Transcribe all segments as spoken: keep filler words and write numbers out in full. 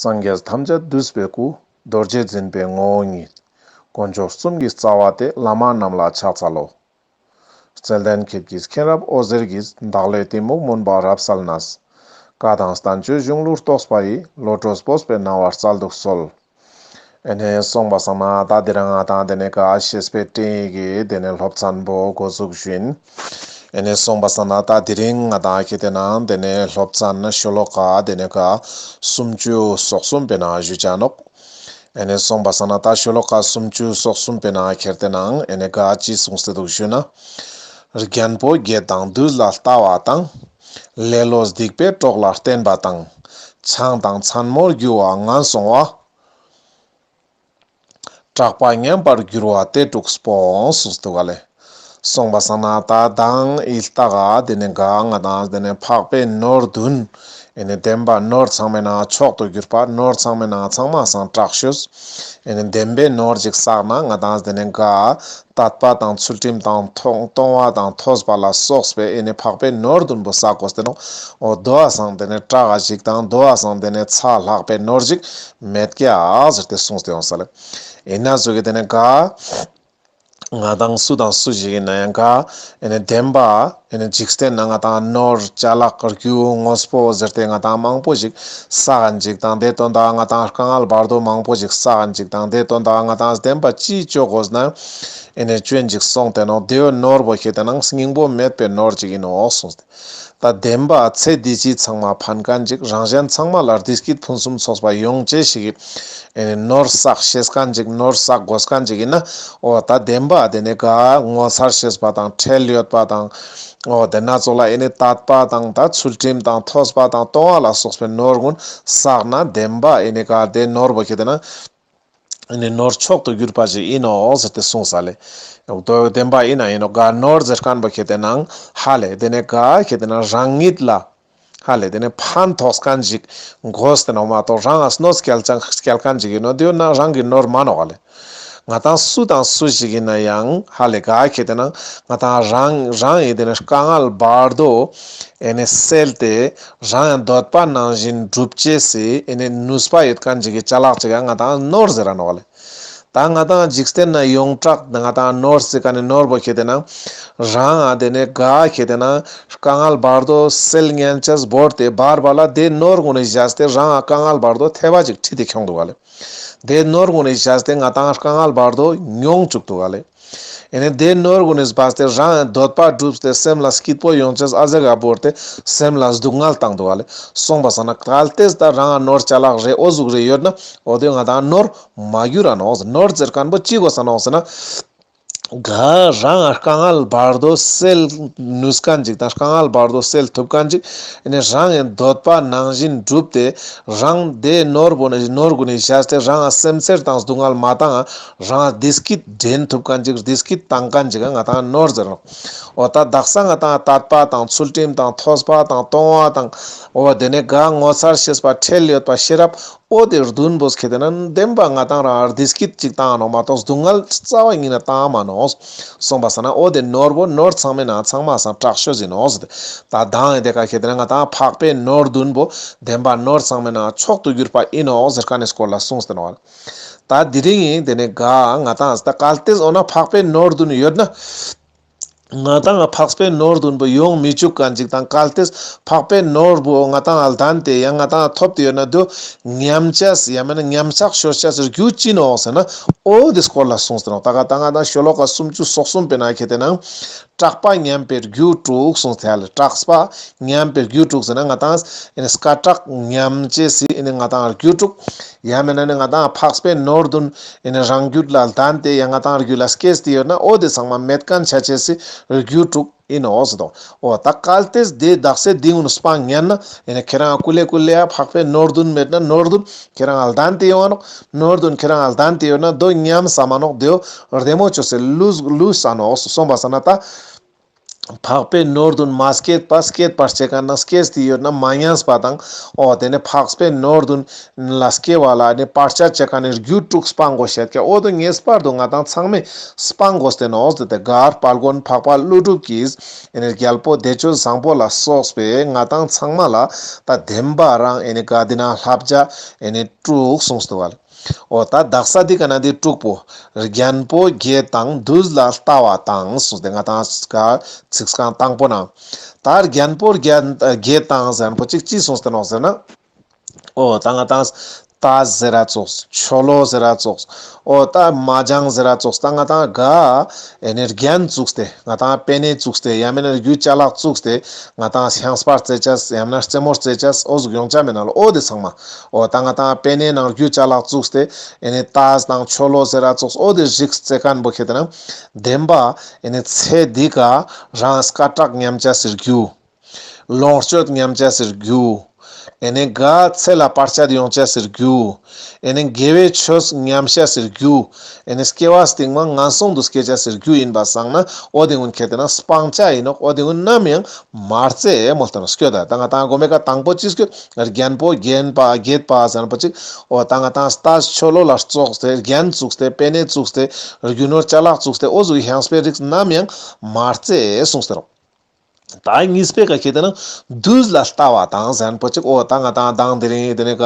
སངས་རྒྱས་ཐམས་ཅད་འདུས་པའི་སྐུ། རྡོ་རྗེ་འཛིན་པའི་ངོ་བོ་ཉིད། དཀོན་མཆོག་གསུམ་གྱི་རྩ་བ་སྟེ། བླ་མ་རྣམས་ལ་ཕྱག་འཚལ་ལོ། བརྩེ་ལྡན་ཁྱེད་ཀྱིས་མཁྱེན་རབ་འོད་ཟེར་གྱིས། བདག་བློའི་གཏི་མུག་མུན་པ་རབ་བསལ་ནས། བཀའ་དང་བསྟན་བཅོས་གཞུང་ལུགས་རྟོགས་པ་ཡི། བློ་གྲོས་སྤོབས་པའི་སྣང་བ་སྩལ་དུ་གསོལ། ཨེ་ནེ་སོང་པ་སང་ན་ད་དེ་རིང་ང་ཏང་དེ་ནེ་ཀ་བཤེས་པའི་སྤྲིངས་ཡིག་གི་དེ་ནེ་སློབ་ཚན་པོ་འགོ་འཛུགས་ཞུ་ཡིན། ཨེ་ནེ་སོང་པ་སང་ན་ད་དེ་རིང་ང་ཏང་ཁེ་ཏེ་ན་དེ་ནེ་སློབ་ཚན་ཤོ་ལོ་ཀ་དེ་ནེ་ཀ་སུམ་ཅུ་སོ་གསུམ་པའི་ནང་ཞུ་ཅ་ནོག། ཨེ་ནེ་སོང་པ་སང་ན་ད་ཤོ་ལོ་ཀ་སུམ་ཅུ་སོ་གསུམ་པའི་ནང་ཁེ་ཏེ་ན་ཨེ་ནེ་ཀ་ཅི་གསུངས་ཏེ་འདུག་ཞུ་ན། རྒྱན་པོ་བརྒྱད་དང་བདུད་ལ་ལྟ་བ་དང་། ལེ་ལོ་སྡིག་པའི་གྲོགས་ལ་བརྟེན་པ་དང་། ཆང་དང་མཚན་མོར་རྒྱུ་བ་ངན་སོང་བ། སྐྲག་པ་ཉམས་པར་འགྱུར་བ་སྟེ་དྲུག་སྤོངས་གསུངས་འདུག་ག་ལེ། སོང་པ་སང་ན་ད་དང་ཨི་ལྟ་ག་དེ་ནེ་ག་ང་ཏང་དེ་ནེ་འཕགས་པའི་ནོར་བདུན། ཨེ་ནེ་བདེན་པ་ནོར་ཚང་མའི་ནང་མཆོག་ཏུ་གྱུར་པ། ནོར་ཚང་མའི་ནང་ཚང་མ་སང་དྲག་ཤོས། ཨེ་ནེ་བདེན་པའི་ནོར་ཅིག་བསགས་ན་ང་ཏང་དེ་ནེ་ག་དད་པ་དང་ཚུལ་ཁྲིམས་དང་མཐོང་གཏོང་བ་དང་ཐོས་པ་ལ་སོགས་པའི་ཨེ་ནེ་འཕགས་པའི་ནོར་བདུན་པོ་བསགས་དགོས་ཏེ་ནོག། འོ་དོ་བ་སང་དེ་ནེ་དྲག་ག་ཞིག་དང་དོ་བ་སང་དེ་ནེ་ཚ་ལྷག་པའི་ནོར་ཅིག་མེད་ཀྱག་ཟེར་ཏེ་གསུངས་ཏེ་ཡོང་ས་ལེ། ཨེ་ན་ཟུག་གི་དེ་ནེ་ག་ང་ཏང་སུ་དང་སུ་ཞིག་ཡིན་ན་ཡང་ག་ཨེ་ནེ་བདེན་པ་ཨེ་ནེ་འཇིག་རྟེན་ན་ང་ཏང་ནོར་ཅ་ལག་རྒྱུ་དངོས་པོ་ཟེར་ཏེ་ང་ཏང་མང་པོ་ཞིག་བསགས་ཀ་ཅིག་དང་དེ་དོན་དག་ང་ཏང་དཀའ་ངལ་བར་དོ་མང་པོ་ཞིག་བསགས་ཀ་ཅིག་དང་དེ་དོན་དག་ང་ཏང་བདེན་པ་ཅི་ཅོ་དགོས་ན་ཨེ་ནེ་ཅོ་ཡིན་ཅིག་སོང་སྟེ་ནོག། དེའི་ནོར་བོ་ཁེ་ཏེ་ན་སྙིང་པོ་མེད་པའི་ནོར་ཅིག་ཡིན་ནོག་གསུངས་ཏེ། ད་བདེན་པ་ཚེ་འདི་ཕྱི་ཚང་མ་ཕན་མཁན་ཅིག་རང་གཞན་ཚང་མ་ལ་བདེ་སྐྱིད་ཕུན་སུམ་ཚོགས་པ་ཡོང་ཅེས་ཤིག་གི་ཨེ་ནེ་ནོར་བསགས་ཤེས་མཁན་ཅིག་ནོར་བསགས་དགོས་མཁན་ཅིག་ཡིན་ན། འོ་ད་བདེན་པ་དེ་ནེ་ག་ངོ་མཚར་ཤེས་པ་དང་ཁྲེལ་ཡོད་པ་དང་། འོ་དེ་ན་ཚོགས་ལ་ཨེ་ནེ་དད་པ་དང་ད་ཚུལ་ཁྲིམས་དང་ཐོས་པ་དང་གཏོང་བ་ལ་སོགས་པའི་ནོར་ཀུན་བསགས་ན་བདེན་པ་ཨེ་ནེ་ག་དེ་ནོར་བོ་ཁེ་ཏེ་ན་ཨེ་ནེ་ནོར་མཆོག་ཏུ་གྱུར་པ་ཞིག་ཡིན་ནོག་ཟེར་ཏེ་གསུངས་ས་ལེ། འོ་དོ་བདེན་པ་ཡིན་ན་ཡིན་ནོག། ག་ནོར་ཟེར་མཁན་པོ་ཁེ་ཏེ་ན་ཧ་ལེ་དེ་ནེ་ག་ཁེ་ཏེ་ན་རང་ཉིད་ལ་ཧ་ལེ་དེ་ནེ་ཕན་ཐོགས་མཁན་ཞིག་དགོས་ཏེ་ནོག་མ་གཏོགས་རང་ང་གནོད་སྐྱེལ་ཅང་སྐྱེལ་མཁན་ཞིག་ཡིན་ནོག། དེ་ཡོད་ན་རང་གི་ནོར་མ་ནོག་ག་ལེ། ང་ཏང་སུ་དང་སུ་ཞིག་ཡིན་ན་ཡང་ཧ་ལེ་ག་ཁེ་ཏེ་ན་ང་ཏང་རང་རང་ཡི་དེ་ནེ་དཀའ་ངལ་བར་དོ་ཨེ་ནེ་སེལ་ཏེ་རང་ཡང་འདོད་པ་ནང་བཞིན་འགྲུབ་ཅེས་སི་ཨེ་ནེ་ནུས་པ་ཡོད་མཁན་ཅིག་གི་ཅ་ལག་ཅིག་ཡང་ང་ཏང་ནོར་ཟེར་ར་ནོག་ལེ། ད་ང་ཏང་འཇིག་རྟེན་ན་ཡོངས་གྲགས་ང་ཏང་ནོར་ཟེར་མཁན་ནི་ནོར་བོ་ཁེ་ཏེ་ན་རང་ཨ་དེ་ནེ་ག་ཁེ་ཏེ་ན་དཀའ་ངལ་བར་དོ་སེལ་ཉན་ཅེས་བོར་ཏེ་བར་བར་ལ་དེ་ནོར་ཀུན་ནི་བཞག་སྟེ་རང་ཨ་དཀའ་ངལ་བར་དོ་ཐེ་བ་ཅིག་ཁྲིད་དེ་ཁྱོང་འདུག་ག་ལེ། དེ་ནོར་ཀུན་ནི་བཞག་སྟེ་ང་ཏང་དཀའ་ངལ་བར་དོ་མྱོང་བཅུག་འདུག་ག་ལེ། ཨེ་ནེ་དེ་ནོར་ཀུན་ནི་སྦས་ཏེ་རང་འདོད་པ་བསྒྲུབས་ཏེ་སེམས་ལ་སྐྱིད་པོ་ཡོང་ཅེས་ཨ་ཟེར་ག་བོར་ཏེ་སེམས་ལ་སྡུག་བསྔལ་བཏང་འདུག་ག་ལེ། སོང་པ་སང་ན་གལ་ཏེ་ད་རང་ནོར་ཅ་ལག་རེ་འོ་ཟུག་རེ་ཡོད་ན་འོ་དེ་ང་ཏང་ནོར་མ་གྱུར་ར་ནོག། ནོར་ཟེར་མཁན་པོ་ཅི་དགོས་ས་ནོག་ཟེར་ན། ག་རང་དཀའ་ངལ་བར་དོ་སེལ་ནུས་མཁན་ཅིག་དང་དཀའ་ངལ་བར་དོ་སེལ་ཐུབ་མཁན་ཅིག་ཨེ་ནེ་རང་གི་འདོད་པ་ནང་བཞིན་བསྒྲུབས་ཏེ་རང་དེ་ནོར་བོ་ནི་ནོར་ཀུན་ནི་བཞག་སྟེ་རང་སེམས་འཚེར་དང་སྡུག་བསྔལ་མ་བཏང་ང་རང་བདེ་སྐྱིད་འདྲེན་ཐུབ་མཁན་ཅིག་བདེ་སྐྱིད་བཏང་མཁན་ཅིག་ག་ང་ཏང་ནོར་ཟེར་ར་ནོག། འོ་ད་དག་ས་ང་ཏང་དད་པ་དང་ཚུལ་ཁྲིམས་དང་ཐོས་པ་དང་གཏོང་བ་དང་འོ་དེ་ནེ་ག་ངོ་མཚར་ཤེས་པ་ཁྲེལ་ཡོད་པ་ཤེས་རབ་འོ་དེ་བདུན་པོ་ཁེ་ཏེ་ན་བདེན་པ་ང་ཏང་རང་བདེ་སྐྱིད་ཅིག་བཏང་ནོག་མ་གཏོགས་སྡུག་བསྔལ་རྩ་བ་ཉིད་ནེ་བཏང་མ་ནོག། སོང་པ་སང་ན་འོ་དེ་ནོར་བོ་ནོར་ཚང་མའི་ནང་ཚང་མ་སང་དྲག་ཤོས་ཡིན་ནོག་ཟེར་ཏེ། ད་དང་ཨེ་དེ་ཀ་ཁེ་ཏེ་ན་ང་ཏང་འཕགས་པའི་ནོར་བདུན་པོ་བདེན་པ་ནོར་ཚང་མའི་ནང་མཆོག་ཏུ་གྱུར་པ་ཡིན་ནོག་ཟེར་མཁན་ནི་སྐོར་ལ་གསུངས་ཏེ་ནོག། ད་དེ་རིང་ཡིན་དེ་ནེ་ག་ང་ཏང་ད་གལ་ཏེ་འོ་ན་འཕགས་པའི་ནོར་བདུན་ཡོད་ན། ང་ཏང་འཕགས་པའི་ནོར་བདུན་པོ་ཡོང་མི་བཅུག་མཁན་ཅིག་དང་གལ་ཏེ་འཕགས་པའི་ནོར་བོ་ང་ཏང་ལྡན་ཏེ་ཡང་ང་ཏང་ཐོབ་སྟེ་ཡོད་ན་དེ་ཉམས་ཅེས་ཡང་མེན་ན་ཉམས་ཆག་ཤོར་ཅེས་སི་རྒྱུ་ཅི་ནོག་ཟེར་ན་འོ་དེ་སྐོར་ལ་གསུངས་ཏེ་ནོག། ད་ག་ད་ང་ཏང་ཤོ་ལོ་ཀ་སུམ་ཅུ་སོ་གསུམ་པའི་ནང་ཁེ་ཏེ་ན་སྐྲག་པ་ཉམས་པའི་རྒྱུ་དྲུག་གསུངས་ཏེ་ཧ་ལེ། སྐྲག་པ་ཉམས་པའི་རྒྱུ་དྲུག་ཟེར་ན་ང་ཏང་ཨེ་ནེ་སྐད་གྲགས་ཉམས་ཅེས་སི་ཨེ་ནེ་ང་ཏང་རྒྱུ་དྲུག། ཡང་མེན་ན་ནི་ང་ཏང་འཕགས་པའི་ནོར་བདུན་ཨེ་ནེ་རང་རྒྱུད་ལ་ལྡན་ཏེ་ཡང་ང་ཏང་རྒྱུད་ལ་སྐྱེས་ཏེ་ཡོད་ན་འོ་དེ་ཚང་མ་མེད་མཁན་ཆ་ཅེས་སི་རྒྱུ་དྲུག་ཡིན་ནོག་ཟེར་དོ། འོ་ད་གལ་ཏེ་དེ་དག་ས་དེ་ཀུན་སྤང་ཉན་ན་ཨེ་ནེ་ཁྱེ་རང་ཀུ་ལེ་ཀུ་ལེ་ཡ་འཕགས་པའི་ནོར་བདུན་མེད་ན་ནོར་བདུན་ཁྱེ་རང་ལྡན་ཏེ་ཡོང་ང་ནོག། ནོར་བདུན་ཁྱེ་རང་ལྡན་ཏེ་ཡོད་ན་དོ་ཉམས་ས་མ་ནོག། དེའོ་བདེ་མོ་ཅོས་སེ་ལུས་ལུས་ས་ནོག་གསུངས་པ་སང་ན་ད། འཕགས་པའི་ནོར་བདུན་མ་སྐྱེས་པ་སྐྱེད་པར་བྱེད་མཁན་ནང་སྐྱེས་ཏེ་ཡོད་ན་མ་ཉམས་པ་དང་། འོ་དེ་ནས་འཕགས་པའི་ནོར་བདུན་ལ་སྐྱེ་བ་ལ་ནི་བར་ཆད་བྱེད་མཁན་ནི་རྒྱུ་དྲུག་སྤང་དགོས་ཤེས་ཀྱང་། འོ་དེ་ངེས་པར་དུ་ང་དང་ཚང་མས་སྤང་དགོས་ཏེ་ནོག་ཟེར་ཏེ། གར་དཔལ་མགོན་འཕགས་པ་ཀླུ་སྒྲུབ་ཀྱིས་ཨེ་ནི་རྒྱལ་པོ་བདེ་སྤྱོད་བཟང་པོ་ལ་སོགས་པའི་ང་དང་ཚང་མ་ལ་ད་བདེན་པ་རང་ཨེ་ནི་ག་འདི་ན་བསླབ་བྱ་ཨེ་ནི་དྲུག་གསུངས་འདུག་བ་ལེ། འོ་ད་དག་ས་འདི་ཀ་ན་འདི་དྲུག་པོ། རྒྱན་པོ་བརྒྱད་དང་བདུད་ལ་ལྟ་བ་དང་གསུངས་ཏེ། ང་དང་ག་ཚིག་རྐང་དང་པོ་ན། ད་རྒྱན་པོ་བརྒྱད་བརྒྱད་དང་ཟེར་མཁན་པོ་ཅིག་ཅི་གསུངས་ཏེ་ནོག་ཟེར་ན། འོ་ད་ང་དང་ཏ་ཟེར་ར་ཙོགས། ཆོ་ལོ་ཟེར་ར་ཙོགས། འོ་ད་མ་ཇང་ཟེར་ར་ཙོགས། ད་ང་དང་ག་ཨེ་ནི་རྒྱན་བཙུགས་ཏེ། ང་དང་པེ་ནེ་བཙུགས་ཏེ། ཡང་མེད་ན་རྒྱུ་ཅ་ལག་བཙུགས་ཏེ། ང་དང་ཤིང་སྤར་རྩེ་ཅེས། ཡང་ན་རྩེ་མོ་རྩེ་ཅེས། འོ་ཟུག་ཡོང་ཆ་མེད་ན་ལོ། འོ་དེ་ཚང་མ། འོ་ད་ང་དང་པེ་ནེ་ནང་རྒྱུ་ཅ་ལག་བཙུགས་ཏེ། ཨེ་ནི་ཏ་དང་ཆོ་ལོ་ཟེར་ར་ཙོགས། འོ་དེ་རིགས་རྩེ་མཁན་པོ་ཁེ་ཏེ་ན་བདེན་པ་ཨེ་ནི་ཚེ་འདི་ཀ་རང་སྐད་གྲགས་ཉམས་ཅེས་སི་རྒྱུ། ལོངས་སྤྱོད་ཉམས་ཅེས་སི་རྒྱུ། ཨེ་ནི་ག་ཚེ་ལ་བར་ཆད་ཡོང་ཅེས་སི་རྒྱུ། ཨེ་ནི་དགེ་བའི་ཆོས་ཉམས་ཅེས་སི་རྒྱུ། ཨེ་ནི་སྐྱེ་བ་སྟིང་མ་ངན་སོང་དུ་སྐྱེ་ཅེས་སི་རྒྱུ་ཡིན་པ་སང་ན། འོ་དེ་ཀུན་ཁེ་ཏེ་ན་སྤང་བྱ་ཡིན་ནོག། འོ་དེ་ཀུན་ནམ་ཡང་མ་རྩེ་མོལ་ཏེ་ནོག། སྐྱོད་ད། ད་ང་དང་གོ་མེ་ཀ་དང་པོ་ཅི་སྐྱོད། རྒྱན་པོ་བརྒྱད་པ་བརྒྱད་པ་ཟེར་མཁན་པོ་ཅིག། འོ་ད་ང་དང་ཏ་ཆོ་ལོ་ལ་བཙུགས་ཏེ། རྒྱན་བཙུགས་ཏེ། པེ་ནེ་བཙུགས་ཏེ། རྒྱུ་ནོར་ཅ་ལག་བཙུགས་ཏེ། འོ་ཟུག་ཤིང་སྤར་རིགས་ནམ་ཡང་མ་རྩེ་གསུངས་ཏེ་ནོག། ད་གཉིས་པའི་ཀ་ཁེ་ཏེ་ན་བདུད་ལ་ལྟ་བ་དང་ཟེར་མཁན་པོ་ཅིག། འོ་ད་ང་དང་དང་དེ་རིང་དེ་ནས་ཀ་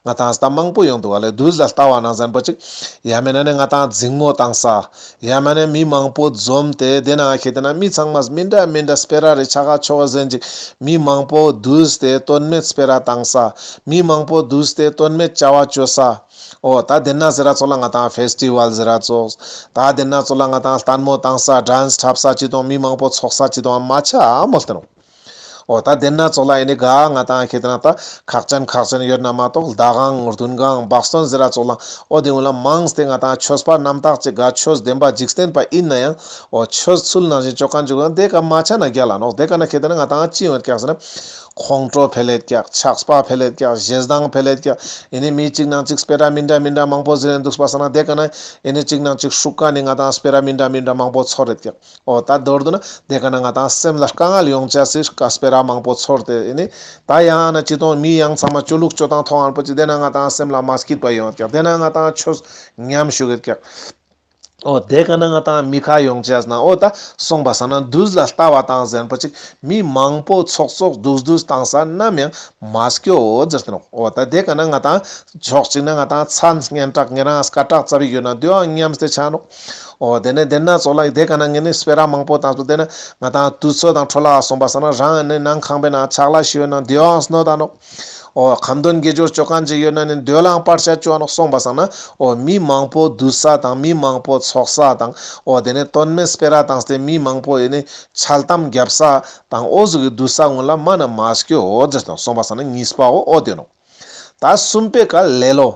ང་དང་ལྟ་མང་པོ་ཡོང་འདུག་བ་ལེ། བདུད་ལ་ལྟ་བ་ནང་ཟེར་མཁན་པོ་ཅིག། ཡང་མེད་ན་ནི་ང་དང་འཛིང་མོ་བཏང་ས། ཡང་མེད་ན་མི་མང་པོ་འཛོམས་ཏེ་དེ་ན་ཁེ་ཏེ་ན་མི་ཚང་མ་མི་འདྲ་མི་འདྲ་སྤེ་ར་རེ་ཆ་ག་ཆོག་ག་ཟེར་ཅིག། མི་མང་པོ་བསྡུས་ཏེ་དོན་མེད་སྤེ་ར་བཏང་ས། མི་མང་པོ་བསྡུས་ཏེ་དོན་མེད་བྱ་བ་བཅོ་ས། འོ་ད་དེ་ན་ཟེར་ར་ཙོགས་ལ་ང་དང་ཕེས་ཊི་བལ་ཟེར་ར་ཙོགས། ད་དེ་ན་ཙོགས་ལ་ང་དང་ལྟད་མོ་བཏང་ས། ཌན་སི་འཁྲབ་ས་ཅི་དང་། མི་མང་པོ་ཚོགས་ས་ཅི་དང་མ་ཆ་མོལ་ཏེ་ནོག། འོ་ད་དེ་ན་ཙོགས་ལ་ཨེ་ནི་ག་ང་དང་ཁེ་ཏེ་ན་ད་ཁག་ཅན་ཁག་ཅན་ཡོད་ན་མ་གཏོགས་ཟླ་གང་བདུན་གང་བག་སྟོན་ཟེར་ར་ཙོགས་ལ། འོ་དེ་ཀུན་ལ་མང་སྟེ་ང་དང་ཆོས་པ་རྣམ་དག་ཅིག་ག་ཆོས་བདེན་པ་འཇིག་རྟེན་པ་ཡིན་ན་ཡང་། འོ་ཆོས་ཚུལ་ནང་བཞིན་བཅོ་མཁན་ཅིག་ཡོད་ན་དེ་ཀ་མ་ཆ་ན་རྒྱལ་ལ་ནོག། དེ་ཀ་ན་ཁེ་ཏེ་ན་ང་དང་ཅི་ཡོང་ཀྱག་ཟེར་ན། ཁོང་ཁྲོ་འཕེལ་ལེད་ཀྱག། ཆགས་པ་འཕེལ་ལེད་ཀྱག། ཞེ་སྡང་འཕེལ་ལེད་ཀྱག། ཨེ་ནི་མི་གཅིག་ནང་གཅིག་སྤེ་ར་མི་འདྲ་མི་འདྲ་མང་པོ་ཟེར་ནས་འདུག་པ་སང་ན་དེ་ཀ་ན་ཨེ་ནི་གཅིག་ནང་གཅིག་ཧྲུག་ཀ་ནི་ང་དང་སྤེ་ར་མི་འདྲ་མི་འདྲ་མང་པོ་ཚོར་རེད་ཀྱག། འོ་ད་མདོར་བསྡུ་ན་དེ་ཀ་ན་ང་དང་སེམས་ལ་དཀའ་ངལ་ཡོང་ཅེས་སི་སྤེ་ར་མང་པོ་ཚོར་ཏེ། ཨེ་ནི་ད་ཡང་ན་ཅི་དང་མི་ཡང་ཚང་མ་ཅོ་ལུགས་ཅོ་སྟངས་མཐོང་ངན་པོ་ཅིག། དེ་ན་ང་དང་སེམས་ལ་མ་སྐྱིད་པ་ཡོང་ཀྱག། དེ་ན་ང་དང་ཆོས་ཉམས་ཞུ་གི་ཀྱག། འོ་དེ་ཀ་ན་ང་དང་མི་ཁ་ཡོང་ཅེས་ན། འོ་ད་སོང་པ་སང་ན་བདུད་ལ་ལྟ་བ་དང་ཟེར་མཁན་པོ་ཅིག། མི་མང་པོ་ཚོགས་ཚོགས་བསྡུས་བསྡུས་བཏང་ས་ནམ་ཡང་མ་སྐྱོད་ཟེར་ཏེ་ནོག། འོ་ད་དེ་ཀ་ན་ང་དང་ཕྱོགས་གཅིག་ན་ང་དང་མཚན་སྙན་གྲགས་ཉེ་རང་སྐད་གྲགས་ཙ་པིག་ཡོད་ན་དེའང་ཉམས་ཏེ་ཆ་ནོག། འོ་དེ་ནས་དེ་ན་ཙོགས་ལ་དེ་ཀ་ན་ངེ་ནི་སྤེ་ར་མང་པོ་བཏང་ཚོ། དེ་ན་ང་དང་དུས་ཚོད་དང་འཕྲོ་བརླག་སོང་པ་སང་ན་རང་ནི་ནང་ཁང་པའི་ནང་ཆག་ལ་ཤི་ཡོད་ན་དེའང་གནོད་ད་ནོག། འོ་ཁ་འདོན་དགེ་སྦྱོར་ཅོ་མཁན་ཅིག་ཡོད་ན་ནི་དེ་ལའང་བར་ཆད་ཅོ་ནོག། སོང་པ་སང་ན་འོ་མི་མང་པོ་བསྡུ་ས་དང་མི་མང་པོ་ཚོགས་ས་དང་། འོ་དེ་ནས་དོན་མེད་སྤེ་ར་བཏང་སྟེ་མི་མང་པོ་ཨེ་ནི་འཆལ་གཏམ་རྒྱབ་ས་དང་། འོ་ཟུག་གི་བསྡུ་ས་ཀུན་ལ་མ་ན་མ་སྐྱོད་ཟེར་ཏེ་ནོག། སོང་པ་སང་ན་གཉིས་པ་འོ་འོ་དེ་ནོག། ད་གསུམ་པའི་ཀ་ལེ་ལོ།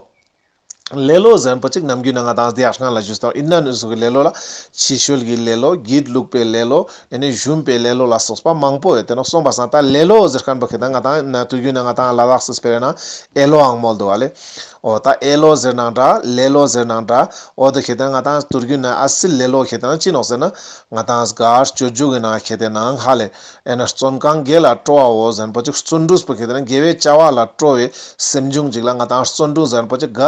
ལེ་ལོ་ཟེར་མཁན་པོ་ཅིག་ནམ་རྒྱུན་ན་ང་དང་དེ་ཡག་སྔ་ལ་ཞུས་ཏེ་ཡིན་ན་ནི་ཟུག་གི་ལེ་ལོ་ལ། ཕྱི་བཤོལ་གྱི་ལེ་ལོ། སྒྱིད་ལུག་པའི་ལེ་ལོ། ཨེ་ནི་ཞུམ་པའི་ལེ་ལོ་ལ་སོགས་པ་མང་པོ་ཡོད་དེ་ནོག། སོང་པ་སང་ད་ལེ་ལོ་ཟེར་མཁན་པོ་ཁེ་ཏེ་ན་ང་དང་ན་དུས་རྒྱུན་ན་ང་དང་ལ་དྭགས་སི་སྤེ་ར་ན་ཨེ་ལོའང་མོལ་འདུག་བ་ལེ། འོ་ད་ཨེ་ལོ་ཟེར་ནའང་འདྲ། ལེ་ལོ་ཟེར་ནའང་འདྲ། འོ་དེ་ཁེ་ཏེ་ན་ང་དང་དུས་རྒྱུན་ན་ཨ་སི་ལེ་ལོ་ཁེ་ཏེ་ན་ཅི་ནོག་ཟེར་ན། ང་དང་ག་སྤྱོད་འཇུག་གི་ནང་ཁེ་ཏེ་ན་ཧ་ལེ། ཨེ་ན་བརྩོན་གང་དགེ་ལ་སྤྲོ་བའོ་ཟེར་མཁན་པོ་ཅིག། བརྩོན་འགྲུས་པོ་ཁེ་ཏེ་ན་དགེ་བའི་བྱ་བ་ལ་སྤྲོ་བའི་སེམས་བྱུང་ཅིག་ལ་ང་དང་བརྩོན་འགྲུས་ཟེར་མཁན་པོ་ཅིག། ག་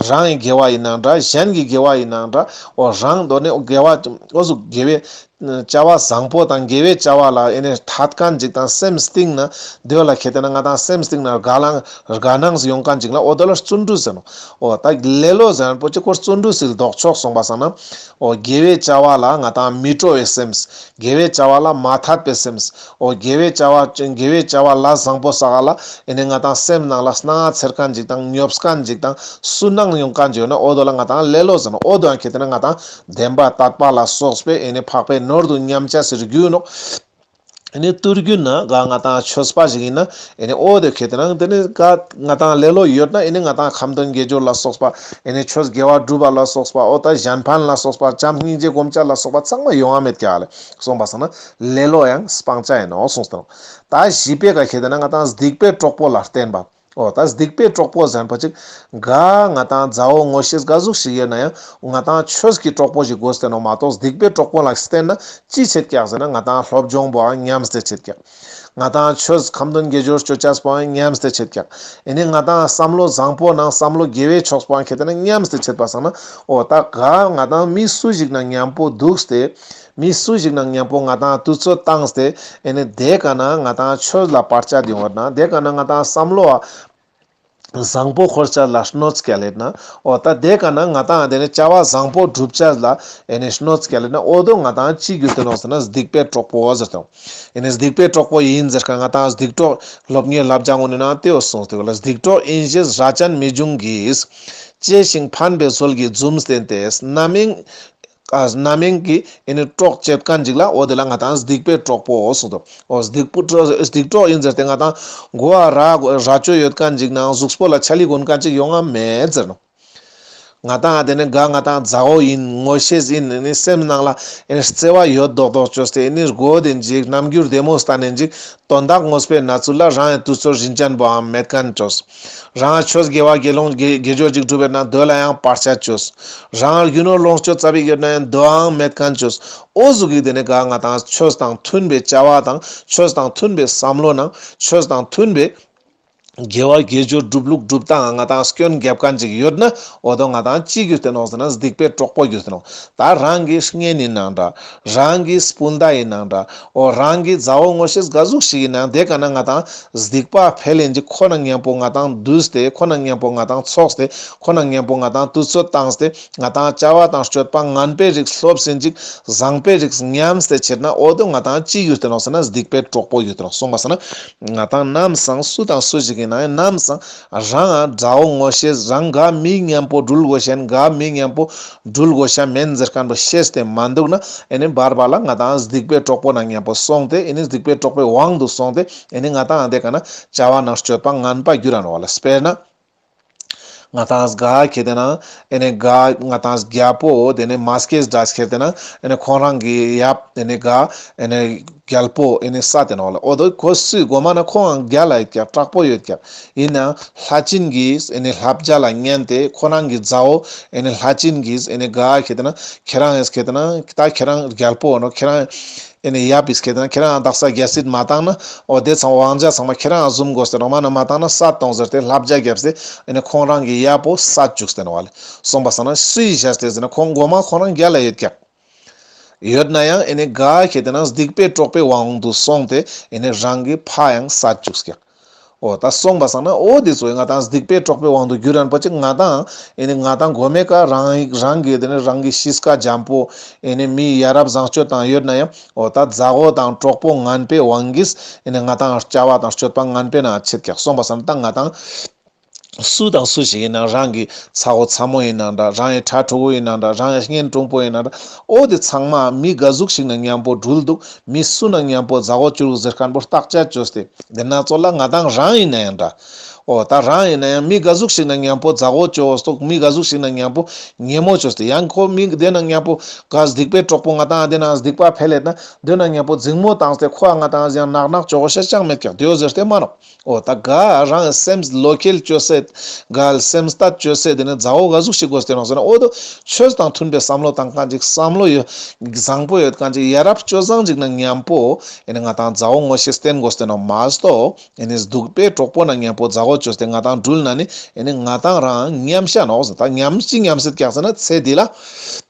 རང་གི་དགེ་བ་ཡིན་ནའང་འདྲ། གཞན་གྱི་དགེ་བ་ཡིན་ནའང་འདྲ། འོ་རང་དོན་ནི་དགེ་བ་འོ་ཟུག་དགེ་བའི་བྱ་བ་བཟང་པོ་དང་དགེ་བའི་བྱ་བ་ལ་ཨེ་ནི་ཐད་མཁན་ཅིག་དང་སེམས་གཏིང་ན་དེ་ལ་ཁེ་ཏེ་ན་ང་དང་སེམས་གཏིང་ན་དགའ་ལང་དགའ་སྣང་ཡོང་མཁན་ཅིག་ལ་འོ་དེ་ལ་བརྩོན་འགྲུས་ཟེར་ནོག། འོ་ད་ལེ་ལོ་ཟེར་མཁན་པོ་ཅིག་ཁོ་བརྩོན་འགྲུས་སི་ལྡོག་ཕྱོགས། སོང་པ་སང་ན་འོ་དགེ་བའི་བྱ་བ་ལ་ང་དང་མི་སྤྲོ་བའི་སེམས། དགེ་བའི་བྱ་བ་ལ་མ་ཐད་པའི་སེམས། འོ་དགེ་བའི་བྱ་བ་དགེ་བའི་བྱ་བ་ལ་བཟང་པོ་བསགས་ལ་ཨེ་ནི་ང་དང་སེམས་ནང་ལ་གནང་ང་འཚེར་མཁན་ཅིག་དང་ཉོབ་མཁན་ཅིག་དང་སུན་སྣང་ཡོང་མཁན་ཅིག་ཡོད་ན་འོ་དེ་ལ་ང་དང་ལེ་ལོ་ཟེར་ནོག། འོ་དེ་ཡང་ཁེ་ཏེ་ན་ང་དང་བདེན་པ་དད་པ་ལ་སོགས་པའི་ཨེ་ནི་འཕགས་པའི་ནོར་བདུན་ཉམས་ཅེས་སི་རྒྱུ་ནོག། ཨེ་ནི་དུས་རྒྱུན་ན་ག་ང་དང་ཆོས་པ་ཞིག་ཡིན་ན་ཨེ་ནི་འོ་དེ་ཁེ་ཏེ་ན་དེ་ནི་ག་ང་དང་ལེ་ལོ་ཡོད་ན་ཨེ་ནི་ང་དང་ཁ་འདོན་དགེ་སྦྱོར་ལ་སོགས་པ། ཨེ་ནི་ཆོས་དགེ་བ་སྒྲུབ་པ་ལ་སོགས་པ། འོ་ད་གཞན་ཕན་ལ་སོགས་པ། བྱམས་སྙིང་རྗེ་སྒོམ་བྱ་ལ་སོགས་པ་ཚང་མ་ཡོང་ང་མེད་ཀྱག་ལེ། སོང་པ་སང་ན་ལེ་ལོ་ཡང་སྤང་བྱ་ཡིན་ནོག་གསུངས་ཏེ་ནོག། ད་བཞི་པའི་ཀ་ཁེ་ཏེ་ན་ང་དང་སྡིག་པའི་གྲོགས་པོ་ལ་བརྟེན་པ། འོ་ད་སྡིག་པའི་གྲོགས་པོ་ཟེར་ན་པོ་ཅིག་ག་ང་ཏང་མཛའ་བོ་ངོ་ཤེས་ག་ཟུག་ཞིག་ཡོད་ན་ཡང་ང་ཏང་ཆོས་ཀྱི་གྲོགས་པོ་ཞིག་དགོས་ཏེ་ནོག་མ་གཏོགས་སྡིག་པའི་གྲོགས་པོ་ལ་བརྟེན་ན་ཅི་ཆེད་ཀྱག་ཟེར་ན་ང་ཏང་སློབ་སྦྱོང་པོའང་ཉམས་ཏེ་ཆེད་ཀྱག། ང་ཏང་ཆོས་ཁ་འདོན་དགེ་སྦྱོར་ཅོ་ཅེས་པོའང་ཉམས་ཏེ་ཆེད་ཀྱག། ཨེ་ནི་ང་ཏང་བསམ་བློ་བཟང་པོ་ནང་བསམ་བློ་དགེ་བའི་ཕྱོགས་པོའང་ཁེ་ཏེ་ན་ཉམས་ཏེ་ཆེད་པ་སང་ན། འོ་ད་ག་ང་ཏང་མི་སུ་ཞིག་ནང་མཉམ་པོ་འདུག་སྟེ། མི་སུ་ཞིག་ནང་མཉམ་པོ་ང་ཏང་དུས་ཚོད་བཏང་སྟེ། ཨེ་ནི་དེ་ཀ་ན་ང་ཏང་ཆོས་ལ་བར་ཆད་ཡོང་བ་ན་དེ་ཀ་ན་ང་ཏང་བསམ་བློ་བཟང་པོ་འཁོར་ཅེས་ལ་གནོད་སྐྱེལ་ལེད་ན། འོ་ད་དེ་ཀ་ན་ང་ཏང་དེ་ནི་བྱ་བ་བཟང་པོ་སྒྲུབ་ཅེས་ལ་ཨེ་ནི་གནོད་སྐྱེལ་ལེད་ན། འོ་དོ་ང་ཏང་ཅི་གྱུར་ཏེ་ནོག་ཟེར་ན་སྡིག་པའི་གྲོགས་པོ་ཟེར་ཏེ། ཨེ་ནི་སྡིག་པའི་གྲོགས་པོ་ཡིན་ཟེར་ཁན་ང་ཏང་སྡིག་གྲོགས་སློབ་གཉེར་བསླབ་བྱ་ངོ་ནས་ན་དེའོ་གསུངས་ཏེ་གོ་ལ། སྡིག་གྲོགས་ཡིན་ཞེས་རྭ་ཅན་མི་འབྱུང་གིས། གཅེས་ཤིང་ཕན་པའི་ཟོལ་གྱིས་འཛུམ་བསྟན་ཏེ། རྣམ་གཡེང་ཨ་རྣམ་གཡེང་གི་ཨེ་ནི་གྲོགས་བྱེད་ཁན་ཅིག་ལ་འོ་དེ་ལ་ང་ཏང་སྡིག་པའི་གྲོགས་པོ་གསུངས་ཏོ། འོ་སྡིག་པོ་སྡིག་གྲོགས་ཡིན་ཟེར་ཏེ་ང་ཏང་མགོ་བ་རྭ་རྭ་ཅོ་ཡོད་ཁན་ཅིག་ནང་གཟུགས་པོ་ལ་ཆ་ལི་གོན་ཁན་ཅིག་ཡོང་ང་མེད་ཟེར་ནོག། ང་ཏང་དེ་ནི་ག་ང་ཏང་མཛའ་བོ་ཡིན་ངོ་ཤེས་ཡིན་ཨེ་ནི་སེམས་ནང་ལ་ཨེ་ནི་བརྩེ་བ་ཡོད་མདོག་མདོག་ཅོས་ཏེ་ཨེ་ནི་སྒོ་དེ་ཅིག་རྣམ་འགྱུར་བདེ་མོ་སྟན་ནེ་ཅིག་དོན་དག་ངོས་པོའི་གནས་ཚུལ་ལ་རང་ཡང་དུས་ཚོད་རིན་ཅན་པོའང་མེད་ཁན་ཅོས། རང་ཆོས་དགེ་བ་དགེ་སློང་དགེ་དགེ་སྦྱོར་ཅིག་སྒྲུབ་པའི་ནང་དོ་ལ་ཡང་བར་ཆད་ཅོས། རང་རྒྱུ་ནོར་ལོངས་སྤྱོད་བཙལ་བའི་ཡོད་ན་ཡང་དོའང་མེད་ཁན་ཅོས། འོ་ཟུག་གི་དེ་ནི་ག་ང་ཏང་ཆོས་དང་མཐུན་པའི་བྱ་བ་དང་ཆོས་དང་མཐུན་པའི་བསམ་བློ་ནང་ཆོས་དང་མཐུན་པའི་དགེ་བ་དགེ་སྦྱོར་སྒྲུབ་ལུགས་སྒྲུབ་སྟངས་ང་ཏང་སྐྱོན་རྒྱབ་ཁན་ཅིག་ཡོད་ན་འོ་དོ་ང་ཏང་ཅི་གྱུར་ཏེ་ནོག་ཟེར་ན་སྡིག་པའི་གྲོགས་པོ་གྱུར་ཏེ་ནོག། ད་རང་གི་གཉེན་ཡིན་ནང་འདྲ། རང་གི་སྤུན་ཟླ་ཡིན་ནང་འདྲ། འོ་རང་གི་མཛའ་བོ་ངོ་ཤེས་ག་ཟུག་ཞིག་ཡིན་ནང་དེ་ཀ་ན་ང་ཏང་སྡིག་པ་འཕེལ་ཡིན་ཅིག་ཁོ་ན་མཉམ་པོ་ང་ཏང་འདུས་ཏེ་ཁོ་ན་མཉམ་པོ་ང་ཏང་ཚོགས་ཏེ་ཁོ་ན་མཉམ་པོ་ང་ཏང་དུས་ཚོད་བཏང་སྟེ་ང་ཏང་བྱ་བ་དང་སྤྱོད་པ་ངན་པའི་རིགས་སློབ་ཟིན་ཅིག་བཟང་པའི་རིགས་ཉམས་ཏེ་ཆེད་ན་འོ་དོ་ང་ཏང་ཅི་གྱུར་ཏེ་ནོག་ཟེར་ན་སྡིག་པའི་གྲོགས་པོ་གྱུར་ཏེ་ནོག། གསུངས་པ་སང་ན། ང་ཏང་ནམ་སང་སུ་དང་སུ་ཞིག་ཡིན་ན་ཡང་ནམ་སང་རང་མཛའ་བོ་ངོ་ཤེས་རང་ག་མི་མཉམ་པོ་འགྲུལ་དགོས་ཤེས་ག་མི་མཉམ་པོ་འགྲུལ་དགོས་ཤེས་མེན་ཟེར་ཁན་པོ་ཤེས་ཏེ་མ་འདུག་ན་ཨེ་ནི་བར་བར་ལ་ང་ཏང་སྡིག་པའི་གྲོགས་པོ་ནང་མཉམ་པོ་སོང་སྟེ་ཨེ་ནི་སྡིག་པའི་གྲོགས་པོའི་དབང་དུ་སོང་སྟེ་ཨེ་ནི་ང་ཏང་དེ་ཀ་ན་བྱ་བ་ནང་སྤྱོད་པ་ངན་པ་གྱུར་ར་ནོག་ལ། དཔེར་ན། ང་ཏང་ག་ཁེ་ཏེ་ན་ཨེ་ནི་ག་ང་ཏང་རྒྱལ་པོ་དེ་ནི་མ་སྐྱེས་འདྲ་ཁེ་ཏེ་ན་ཨེ་ནི་ཁོང་རང་གི་ཡབ་ཨེ་ནི་ག་ཨེ་ནི་རྒྱལ་པོ་ཨེ་ནི་ས་དེ་ནོག་ལ། འོ་དོ་ཁོ་སུའི་གོ་མ་ན་ཁོང་རྒྱལ་ལ་ཡོད་ཀྱག་དྲག་པོ་ཡོད་ཀྱག། ཡིན་ན་ལྷས་བྱིན་གྱིས་ཨེ་ནི་བསླབ་བྱ་ལ་ཉན་ཏེ་ཁོ་རང་གི་མཛའ་བོ་ཨེ་ནི་ལྷས་བྱིན་གྱིས་ཨེ་ནི་ག་ཁེ་ཏེ་ན་ཁྱེ་རང་ཨེ་ཁེ་ཏེ་ན་ད་ཁྱེ་རང་རྒྱལ་པོ་ནོག་ཁྱེ་རང་ཨེ་ནི་ཡབ་ཨིས་ཁེ་ཏེ་ན་ཁྱེ་རང་དག་ས་རྒྱལ་སྲིད་མ་བཏང་ན་འོ་དེ་ཚང་དབང་ཆ་ཚང་མ་ཁྱེ་རང་བཟུང་དགོས་ཏེ་ནོག་མ་ན་མ་བཏང་ན་བསད་གཏོང་ཟེར་ཏེ་བསླབ་བྱ་བརྒྱབ་སྟེ་ཨེ་ནི་ཁོང་རང་གི་ཡབ་པོ་བསད་བཅུག་སྟེ་ནོག་ལེ། གསུངས་པ་སང་ན་སུའི་ཞལ་ཏེ་ཟེར་ན་ཁོང་གོ་མ་ཁོང་རང་རྒྱལ་ལ་ཡོད་ཀྱག། ཡོད་ན་ཡང་ཨེ་ནི་ག་ཁེ་ཏེ་ན་སྡིག་པའི་གྲོགས་པོའི་དབང་དུ་སོང་སྟེ་ཨེ་ནི་རང་གི་ཕ་ཡང་བསད་བཅུག་ཀྱག། འོ་ད་གསུངས་པ་སང་ན་འོ་དེ་ཚོ་ང་ཏང་སྡིག་པའི་གྲོགས་པོའི་དབང་དུ་གྱུར་རན་པོ་ཅིག་ང་ཏང་ཨེ་ནི་ང་ཏང་གོ་མེ་ཀ་རང་རང་གི་དེ་ནི་རང་གི་གཤིས་ཀ་འཇམ་པོ་ཨེ་ནི་མི་ཡ་རབས་བཟང་སྤྱོད་དང་ཡོད་ན་ཡང་འོ་ད་མཛའ་བོ་དང་གྲོགས་པོ་ངན་པའི་དབང་གིས་ཨེ་ནི་ང་ཏང་བྱ་བ་དང་སྤྱོད་པ་ངན་པའི་ནང་ཆེད་ཀྱག། གསུངས་པ་སང་ན་ད་ང་ཏང་སུ་དང་སུ་ཞིག་ཡིན་ན་རང་གི་ཚ་བོ་ཚ་མོ་ཡིན་ན་འདྲ་རང་གི་ཕྲུ་གུ་ཡིན་ན་འདྲ་རང་གི་གཉེན་དྲུང་པོ་ཡིན་ན་འདྲ་འོ་དེ་ཚང་མ་མི་ག་ཟུག་ཞིག་ན་མཉམ་པོ་འགྲུལ་འདུག་མི་སུ་ན་མཉམ་པོ་མཛའ་བོ་གྱུར་ཟེར་ཁན་པོ་བརྟག་དཔྱད་བཅོས་ཏེ་དེ་ན་ཚོ་ལ་ང་ཏང་རང་ཡིན་ན་ཡང་འདྲ། འོ་ད་རང་ཡིན་ན་ཡང་མི་ག་ཟུག་ཞིག་ན་མཉམ་པོ་མཛའ་བོ་བཅོས་ཏོག་མི་ག་ཟུག་ཞིག་ན་མཉམ་པོ་ཉེ་མོ་བཅོས་ཏེ་ཡང་ཁོ་མི་དེ་ན་མཉམ་པོ་ག་སྡིག་པའི་གྲོགས་པོ་ང་ཏང་དེ་ན་སྡིག་པ་འཕེལ་ལེད་ན་དེ་ན་མཉམ་པོ་འཛིང་མོ་བཏང་སྟེ་ཁོ་ང་ཏང་ཡང་ནག་ནག་བཅོ་གོ་ཤེས་ཅང་མེད་ཀྱག་དེའོ་ཟེར་ཏེ་མ་ནོག། འོ་ད་ག་རང་སེམས་བློ་ཁེལ་བཅོས་སེ་ག་སེམས་ལྟ་བཅོས་སེ་དེ་ནི་མཛའ་བོ་ག་ཟུག་ཞིག་དགོས་ཏེ་ནོག་ཟེར་ན་འོ་དོ་ཆོས་དང་མཐུན་པའི་བསམ་བློ་བཏང་ཁན་ཅིག་བསམ་བློ་ཡོད་བཟང་པོ་ཡོད་ཁན་ཅིག་ཡ་རབས་སྤྱོད་བཟང་ཅིག་ན་མཉམ་པོ་ཨེ་ནི་ང་ཏང་མཛའ་བོ་ངོ་ཤེས་བསྟེན་དགོས་ཏེ་ནོག་མ་གཏོགས་ཨེ་ནི་སྡིག་པའི་གྲོགས་པོ་ན་མཉམ་པོ་མཛའ་བོ་བཅོས་ཏེ་ང་ཏང་འགྲུལ་ན་ནི་ཨེ་ནི་ང་ཏང་རང་ཉམས་ཤ་ནོག་ཟེར། ད་ཉམས་ཅི་ཉམས་སེད་ཀྱག་ཟེར་ན་ཚེ་འདི་ལ།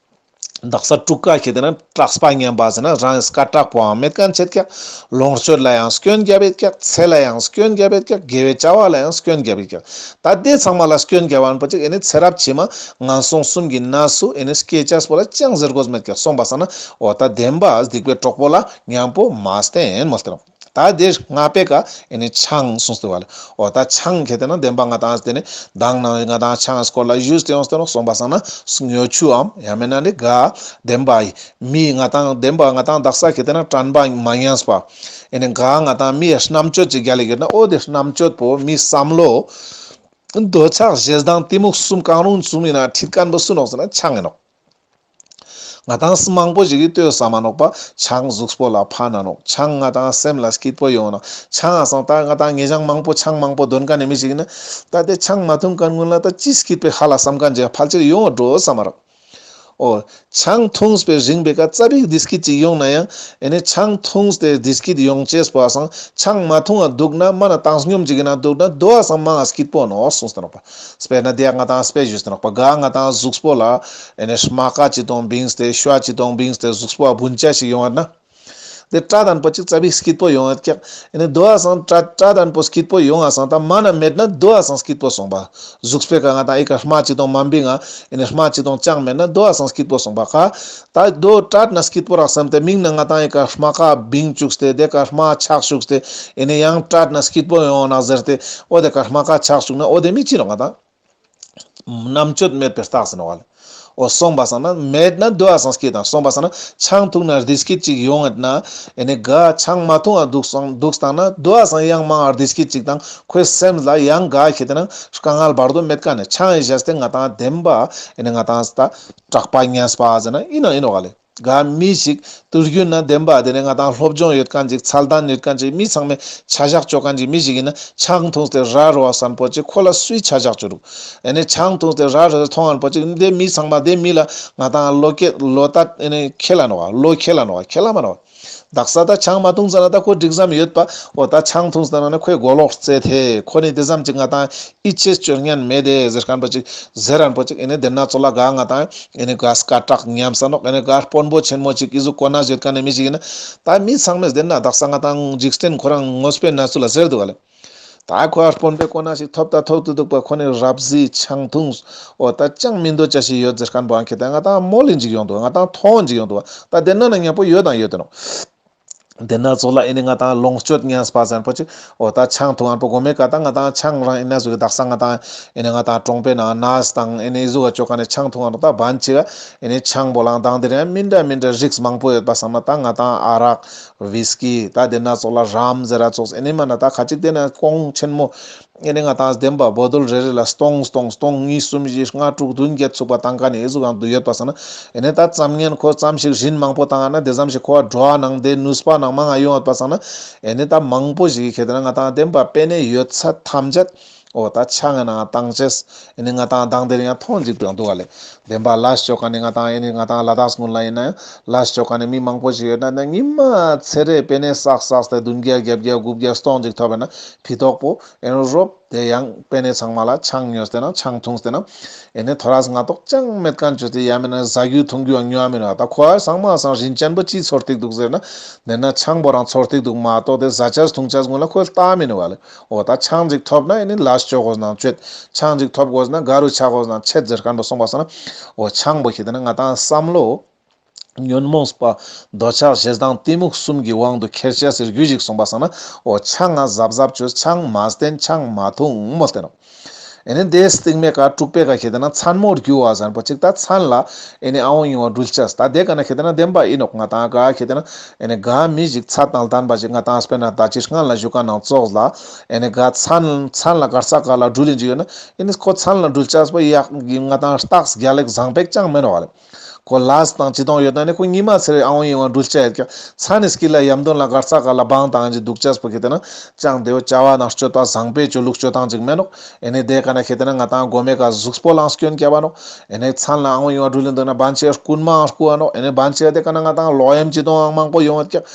དག་ས་དྲུག་ཀ་ཁེ་ཏེ་ན་གྲགས་པ་ཉམས་པ་ཟེར་ན་རང་སྐད་གྲགས་པོའང་མེད་ཁན་ཆེད་ཀྱག། ལོངས་སྤྱོད་ལ་ཡང་སྐྱོན་རྒྱབ་ཡོད་ཀྱག། ཚེ་ལ་ཡང་སྐྱོན་རྒྱབ་ཡོད་ཀྱག། དགེ་བའི་བྱ་བ་ལ་ཡང་སྐྱོན་རྒྱབ་ཡོད་ཀྱག། ད་དེ་ཚང་མ་ལ་སྐྱོན་རྒྱབ་པ་ཅིག་ཨེ་ནི་ཚེ་རབས་ཕྱི་མ་ངན་སོང་གསུམ་གྱི་གནས་སུ་ཨེ་ནི་སྐྱེ་ཅེས་པོ་ལ་ཅང་ཟེར་དགོས་མེད་ཀྱག། གསུངས་པ་སང་ན་འོ་ད་བདེན་པ་སྡིག་པའི་གྲོགས་པོ་ལ་མཉམ་པོ་མ་བསྟེན་མོལ་ཏེ་ནོག། ད་དེ་ལྔ་པའི་ཀ་ཨེ་ནི་ཆང་གསུངས་ཏེ་བ་ལེ། འོ་ད་ཆང་ཁེ་ཏེ་ན་བདེན་པ་ང་ཏང་དེ་ནི་མདང་ནང་ང་ཏང་ཆང་སྐོར་ལ་ཞུས་ཏེ་ཡོངས་ཏེ་ནོག། གསུངས་པ་སང་ན་ཉོ་ཆུའམ་ཡང་མེད་ན་ནི་ག་བདེན་པ་ཡི་མི་ང་ཏང་བདེན་པ་ང་ཏང་དག་ས་ཁེ་ཏེ་ན་དྲན་པ་མ་ཉམས་པ་ཨེ་ནི་ག་ང་ཏང་མི་ཡ་རྣམ་དཔྱོད་ཅིག་རྒྱལ་ལ་གྱུར་ན་འོ་དེ་རྣམ་དཔྱོད་པོ་མི་བསམ་བློ་འདོད་ཆགས་ཞེ་སྡང་གཏི་མུག་གསུམ་གང་རུང་གསུམ་ཡིན་ན་ཁྲིད་ཁན་པོ་སུ་ནོག་ཟེར་ན་ཆང་ཡིན་ནོག། ང་ཏང་མང་པོ་ཞིག་གི་ལྟོས་ས་མ་ནོག་པ། ཆང་གཟུགས་པོ་ལ་ཕན་ན་ནོག། ཆང་ང་ཏང་སེམས་ལ་སྐྱིད་པོ་ཡོང་ནོག། ཆང་ང་སང་ད་ང་ཏང་ཉེ་ཞང་མང་པོ་ཆང་མང་པོ་འདོན་མཁན་ནི་མི་ཞིག་ཡིན་ན། ད་དེ་ཆང་མ་འཐུང་མཁན་ཀུན་ལ་ད་ཅི་སྐྱིད་པའི་ཧ་ལ་བསམ་མཁན་ཅིག་ཕལ་ཆེར་ཡོང་འགྲོ་ས་མ་རག། འོ། ཆང་འཐུངས་པའི་རིང་པའི་ཀ་ཙ་པིག་བདེ་སྐྱིད་ཅིག་ཡོང་ན་ཡང་། ཨེ་ནི་ཆང་འཐུངས་ཏེ་བདེ་སྐྱིད་ཡོང་ཅེས་པོ་སང་ཆང་མ་འཐུང་ང་འདུག་ན། མ་ན་བཏང་སྙོམས་ཅིག་ཡིན་ན་འདུག་ན། དོ་བ་སང་མང་ང་སྐྱིད་པོ་ནོག་གསུངས་ཏེ་ནོག་པ། དཔེར་ན་དེ་ང་ཏང་དཔེ་ཞུས་ཏེ་ནོག་པ། ག་ང་ཏང་གཟུགས་པོ་ལ་ཨེ་ནི་རྨ་ཁ་ཅི་དང་བིངས་ཏེ། ཤ་ཅི་དང་བིངས་ཏེ་གཟུགས་པོ་ལ་བུན་ཆ་ཞིག་ཡོང་བ་ན། དེ་སྐྲ་དང་པོ་ཅིག་ཙ་པིག་སྐྱིད་པོ་ཡོང་ཡོད་ཀྱག། ཨེ་ནི་དོ་བ་སང་སྐྲ་སྐྲ་དང་པོ་སྐྱིད་པོ་ཡོང་བ་སང་ད་མ་ན་མེད་ན་དོ་བ་སང་སྐྱིད་པོ་སོང་པ། གཟུགས་པོའི་ཀ་ང་ཏང་ཨི་ཀ་རྨ་ཅི་དང་མ་བིང་ང་། ཨེ་ནི་རྨ་ཅི་དང་ཅང་མེད་ན་དོ་བ་སང་སྐྱིད་པོ་སོང་པ། ཁ་ད་དོ་སྐྲ་ན་སྐྱིད་པོ་རག་བསམ་སྟེ་མིང་ན་ང་ཏང་ཨི་ཀ་རྨ་ཁ་བིང་བཅུག་སྟེ། དེ་ཀ་རྨ་ཆག་བཅུག་སྟེ། ཨེ་ནི་ཡང་སྐྲ་ན་སྐྱིད་པོ་ཡོང་ན་ཟེར་ཏེ། འོ་དེ་ཀ་རྨ་ཁ་ཆག་བཅུག་ན། འོ་དེ་མི་ཅི་རུང་ང་ཏང་རྣམ་དཔྱོད་མེད་པའི་རྟགས་ཟེར་ནོག་ལེ། འོ་སོང་པ་སང་ན་མེད་ན་དོ་བ་སང་སྐྱིད་དང་། སོང་པ་སང་ན་ཆང་འཐུང་ན་བདེ་སྐྱིད་ཅིག་ཡོང་ངད་ན། ཨེ་ནི་ག་ཆང་མ་འཐུང་ང་འདུག་སང་འདུག་སྟངས་ན་དོ་བ་སང་ཡང་མང་ང་བདེ་སྐྱིད་ཅིག་དང་། ཁོའི་སེམས་ལ་ཡང་ག་ཁེ་ཏེ་ན་དཀའ་ངལ་བར་དོ་མེད་ཀ་ནས། ཆང་ཨི་བཞག་སྟེ་ང་ཏང་བདེན་པ་ཨེ་ནི་ང་ཏང་ད་དྲག་པ་ཉམས་པ་ཟེར་ན་ཨིན་ནོག་ཨིན་ནོག་ལེ། ག་མི་ཞིག་དུས་རྒྱུན་ན་བདེན་པ་དེ་ནས་ང་ཏང་སློབ་སྦྱོང་ཡོད་མཁན་ཅིག། ཚད་ལྡན་ཡོད་མཁན་ཅིག། མི་ཚང་མས་ཆ་བཞག་ཅོ་མཁན་ཅིག་མི་ཞིག་ཡིན་ན། ཆང་འཐུངས་ཏེ་ར་རོ་བ་སང་པོ་ཅིག་ཁོ་ལ་སུའི་ཆ་བཞག་ཅོ་རུག། ཨེ་ནི་ཆང་འཐུངས་ཏེ་ར་རོ་བ་མཐོང་ངན་པོ་ཅིག་དེ་མི་ཚང་མ་དེ་མི་ལ་ང་ཏང་ལོ་ཀེ་ལོ་ཏ་ཨེ་ནི་ཁེ་ལ་ནོག་བ། ལོ་ཁེ་ལ་ནོག་བ། ཁེ་ལ་མ་ནོག་བ། དག་ས་ད་ཆང་མ་འཐུངས་ཙ་ན་ད་ཁོ་འགྲིག་ཙམ་ཡོད་པ། འོ་ད་ཆང་འཐུངས་ཙ་ན་ཁོའི་མགོ་ལོག་རྩེ་ཐེ། ཁོ་ནི་དེ་ཙམ་ཅིག་ང་ཏང་ཡིད་ཆེས་ཅོ་ཉན་མེད་དེ་ཟེར་མཁན་པོ་ཅིག་ཟེར་རན་པོ་ཅིག། ཨེ་ནི་དེ་ན་ཚོ་ལ་ག་ང་ཏང་ཨེ་ནི་ག་སྐད་གྲགས་ཉམས་ས་ནོག། ཨེ་ནི་ག་དཔོན་པོ་ཆེན་མོ་ཅིག་ཨི་ཟུག་གོ་ན་བཟོད་མཁན་ནི་མི་ཞིག་ཡིན་ན། ད་མི་ཚང་མས་དེ་ན་དག་ས་ང་ཏང་འཇིག་རྟེན་ཁོ་རང་ངོ་སྤེ་ན་ཚུ་ལ་ཟེར་འདུག་ག་ལེ། ད་ཁོ་ཨ་དཔོན་པོའི་གོ་ན་ཞིག་ཐོབ་ད་ཐོབ་ཏུ་འདུག་པ། ཁོ་ནི་རབ་ཟི་ཆང་འཐུངས། འོ་ད་ཅང་མི་འདོད་ཅ་ཞིག་ཡོད་ཟེར་མཁན་པོ་ཨང་ཁེ་ད་ང་ཏང་མོལ་ལིན་ཅིག་ཡོང་འདུག། ང་ཏང་མཐོང་ཅིག་ཡོང་འདུག། ད་དེ་ན་ན་མཉམ་པོ་ཡོད་དང་ཡོད་དེ་ནོག། དེ་ན་ཚོགས་ལ་ཨེ་ནི་ང་ཏང་ལོངས་སྤྱོད་ཉམས་པ་ཟེར་པོ་ཅིག། འོ་ད་ཆང་འཐུང་ངན་པོ་གོ་མེ་ཀ་ད་ང་ཏང་ཆང་རང་ཨེ་ན་ཟུག་གི་དག་ས་ང་ཏང་ཨེ་ནི་ང་ཏང་གྲོང་པའི་ནང་ནས་དང་ཨེ་ནི་ཟུག་ག་ཅོ་ཀ་ནས་ཆང་འཐུང་ངན་པོ་ད་བན་ཅིག་ག་ཨེ་ནི་ཆང་པོ་ལང་དང་དེ་རིང་མི་འདྲ་མི་འདྲ་རིགས་མང་པོ་ཡོད་པ་སང་ན། ད་ང་ཏང་ཨ་རག་ཝིས་ཀི་ད་དེ་ན་ཚོགས་ལ་རམ་ཟེར་ར་ཚོགས། ཨེ་ནི་མ་ན་ད་ཁ་ཅིག་དེ་ན་གོང་ཆེན་མོ། ཨེ་ནི་ང་ཏང་བདེན་པ་བོ་དོལ་རེ་རེ་ལ་སྟོང་སྟོང་སྟོང་གཉིས་གསུམ་བཞི་ལྔ་དྲུག་བདུན་བརྒྱད་ཚུགས་པ་བཏང་མཁན་ནི་ཨི་ཟུག་གང་དུ་ཡོད་པ་སང་ན། ཨེ་ནི་ད་ཙམ་ཉན་ཁོ་ཙམ་ཞིག་རིན་མང་པོ་བཏང་ང་ན་དེ་ཙམ་ཞིག་ཁོ་འགྲོ་བ་ནང་དེ་ནུས་པ་ནང་མང་ང་ཡོང་ཡོད་པ་སང་ན། ཨེ་ནི་ད་མང་པོ་ཞིག་གི་ཁེ་ཏེ་ན་ང་ཏང་བདེན་པ་པེ་ནེ་ཡོད་ཚད་ཐམས་ཅད་འོ་ད་ཆང་ངི་ནང་བཏང་ཅེས། ཨེ་ནི་ང་ཏང་དང་དེ་རིང་ཡང་མཐོང་ཅིག་ཡོང་འདུག་ག་ལེ། བདེན་པ་ལས་ཅོ་མཁན་ནི་ང་ཏང་ཨེ་ནི་ང་ཏང་ལ་དྭགས་ཀུན་ལ་ཡིན་ན་ཡང་ལས་ཅོ་མཁན་ནི་མི་མང་པོ་ཞིག་ཡོད་ན། ད་ཉི་མ་ཚེ་རེ་པེ་ནེ་བསགས་བསགས་ཏེ་བདུན་བརྒྱ་བརྒྱད་བརྒྱ་དགུ་བརྒྱ་སྟོང་ཅིག་ཐོབ་པ་ན་ཕི་ཏོག་པོ། ཨེ་ནི་རོབ་དེ་ཡང་པེ་ནེ་ཚང་མ་ལ་ཆང་ཉོས་ཏེ་ན་ཆང་འཐུངས་ཏེ་ན། ཨེ་ནི་ཐོ་རས་ང་ཏོག་ཅང་མེད་མཁན་ཅོས་ཏེ་ཡ་མེད་ན་ཟ་རྒྱུ་འཐུང་རྒྱུ་ཉོ་བ་མེད་ན། ད་ཁོ་ཨ་སང་མ་སང་རིན་ཅན་པོ་ཅི་ཚོར་ཏེ་འདུག་ཟེར་ན། དེ་ན་ཆང་པོ་རང་ཚོར་ཏེ་འདུག་མ་གཏོགས་དེ་ཟ་ཅེས་འཐུང་ཅེས་ཀུན་ལ་ཁོ་ལྟ་མེད་ནོག་ག་ལེ། འོ་ད་ཆང་ཅིག་ཐོབ་ན་ཨེ་ནི་ལས་ཅོ་དགོས་ནང་ཅོས། ཆང་ཅིག་ཐོབ་དགོས་ན་ག་རུ་ཆ་དགོས་ནང་ཆེད་ཟེར་མཁན་པོ་སོང་པ་སང་ན། འོ་ཆང་པོ་ཁེ་ཏེ་ན་ང་ཏང་བསམ་བློ་ཉོན་མོངས་པ་འདོད་ཆགས་ཞེ་སྡང་གཏི་མུག་གསུམ་གྱི་དབང་དུ་ཁྱེར་ཅེས་སི་རྒྱུ་ཞིག་སོང་པ་སང་ན། འོ་ཆང་ང་གཟབ་གཟབ་ཅོས། ཆང་མ་བསྟེན་ཆང་མ་འཐུང་མོལ་ཏེ་ནོག། ཨེ་ནི་དེ་སྟིང་མའི་ཀ་དྲུག་པའི་ཀ་ཁེ་ཏེ་ན་མཚན་མོ་རྒྱུ་བ་ཟེར་པོ་ཅིག། ད་མཚན་ལ་ཨེ་ནི་ཨ་འོང་ཡོང་བ་འགྲུལ་ཅེས། ད་དེ་ཀ་ན་ཁེ་ཏེ་ན་བདེན་པ་ཨིན་ནོག། ང་ཏང་ག་ཁེ་ཏེ་ན་ཨེ་ནི་ག་མི་ཞིག་ཚད་དང་ལྡན་པ་ཞིག་ང་ཏང་དཔེར་ན་ད་ཅི་སྔན་ལ་ཞུ་མཁན་ནང་ཚོགས་ལ་ཨེ་ནི་ག་མཚན་མཚན་ལ་གར་ས་ག་ལ་འགྲུལ་ཡིན་ཅིག་ཡོད་ན། ཨེ་ནི་ཁོ་མཚན་ལ་འགྲུལ་ཅེས་པོ་ཡག་གི་ང་ཏང་རྟགས་རྒྱལ་ལེགས་བཟང་པོ་ཅང་མེད་ནོག་ག་ལེ། ཁོ་ལས་དང་ཅི་དང་ཡོད་ན་ནི་ཁོ་ཉི་མ་ཚེ་རེ་ཨ་འོང་ཡོང་བ་འགྲུལ་ཅེས་ཡོད་ཀྱག། མཚན་ནི་སྐྱིད་ལ་ཡམ་དོན་ལ་གར་ས་ག་ལ་བང་བཏང་ཅིག་འདུག་ཅེས་པོ་ཁེ་ཏེ་ན་ཅང་དེ་བོ་བྱ་བ་ནང་སྤྱོད་པ་བཟང་པོའི་ཅོ་ལུགས་སྤྱོད་སྟངས་ཅིག་མེད་ནོག། ཨེ་ནི་དེ་ཀ་ན་ཁེ་ཏེ་ན་ང་ཏང་མགོ་མའི་ཀ་གཟུགས་པོ་ལའང་སྐྱོན་རྒྱབ་པ་ནོག། ཨེ་ནི་མཚན་ལ་ཨ་འོང་ཡོང་བ་འགྲུལ་ཡིན་འདུག་ན་བན་ཆེ་རྐུན་མའང་རྐུ་བ་ནོག། ཨེ་ནི་བན་ཆེ་དེ་ཀ་ན་ང་ཏང་ལོག་གཡེམ་ཅི་དང་མང་པོ་ཡོང་བ་ཀྱག།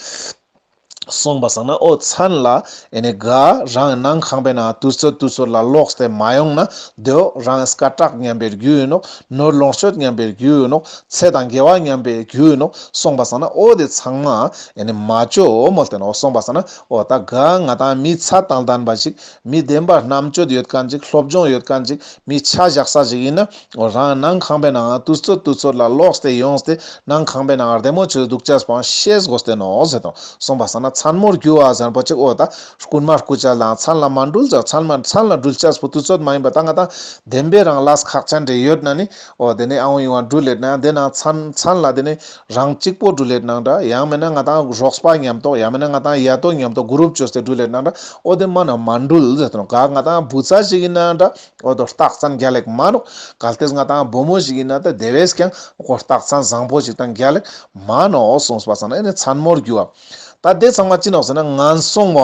སོང་པ་སང་ན་འོ་མཚན་ལ་ཨེ་ནི་ག་རང་ནང་ཁང་པའི་ནང་དུས་ཚོད་དུས་ཚོད་ལ་ལོག་སྟེ་མ་ཡོང་ན། དེའོ་རང་སྐད་གྲགས་ཉམས་པའི་རྒྱུ་ཡིན་ནོག། ནོར་ལོངས་སྤྱོད་ཉམས་པའི་རྒྱུ་ཡིན་ནོག། ཚེ་དང་དགེ་བ་ཉམས་པའི་རྒྱུ་ཡིན་ནོག། སོང་པ་སང་ན་འོ་དེ་ཚང་མ་ཨེ་ནི་མ་ཅོ་མོལ་ཏེ་ནོག། སོང་པ་སང་ན་འོ་ད་ག་ང་ཏང་མི་ཚད་དང་ལྡན་པ་ཞིག། མི་བདེན་པ་རྣམ་དཔྱོད་ཡོད་མཁན་ཅིག། སློབ་སྦྱོང་ཡོད་མཁན་ཅིག། མི་ཆ་བཞག་ས་ཞིག་ཡིན་ན། འོ་རང་ནང་ཁང་པའི་ནང་དུས་ཚོད་དུས་ཚོད་ལ་ལོག་སྟེ་ཡོང་སྟེ་ནང་ཁང་པའི་ནང་བདེ་མོ་ཅོས་འདུག་ཅེས་པོའང་ཤེས་དགོས་ཏེ་ནོག་ཟེར་དང་། སོང་པ་སང་ན་ མཚན་མོར་རྒྱུ་བ་ཟེར་པོ་ཅིག་འོ་ད་རྐུན་མ་རྐུ་ཅེས་ལའང་མཚན་ལ་མ་འགྲུལ་ཟེར། མཚན་མ་མཚན་ལ་འགྲུལ་ཅེས་པོ་དུས་ཚོད་མ་ཡིན་པ་ད་ང་ཏང་བདེན་པའི་རང་ལས་ཁག་ཅན་རེ་ཡོད་ན་ནི་འོ་དེ་ནས་ཨ་འོ་ཡིན་བ་འགྲུལ་ལེད་ན་དེ་ན་མཚན་མཚན་ལ་དེ་ནས་རང་གཅིག་པོ་འགྲུལ་ལེད་ནང་འདྲ། ཡང་མིན་ན་ང་ཏང་རོགས་པ་མཉམ་དུ་ཡང་མིན་ན་ང་ཏང་ཡ་དོ་མཉམ་དུ་གུ་རུབ་བཅོས་ཏེ་འགྲུལ་ལེད་ནང་འདྲ། འོ་དེ་མ་ན་མ་འགྲུལ་ཟེར་དོ་ནོ། ག་ང་ཏང་བུ་ཚ་ཞིག་ཡིན་ན་འདྲ། འོ་དོ་རྟགས་མཚན་རྒྱལ་ལེགས་མ་ནོག། གལ་ཏེ་ང་ཏང་བུ་མོ་ཞིག་ཡིན་ན་ད་དེ་བས་ཀྱང་འོ་རྟགས་མཚན་བཟང་པོ་ཞིག་དང་རྒྱལ་ལེགས་མ་ནོག་གསུངས་པ་སང་ན་ཨེ་ནི་མཚན་མོར་རྒྱུ་བ། ད་དེ་ཚང་མ་ཅི་ནོག་ཟེར་ན་ངན་སོང་བ།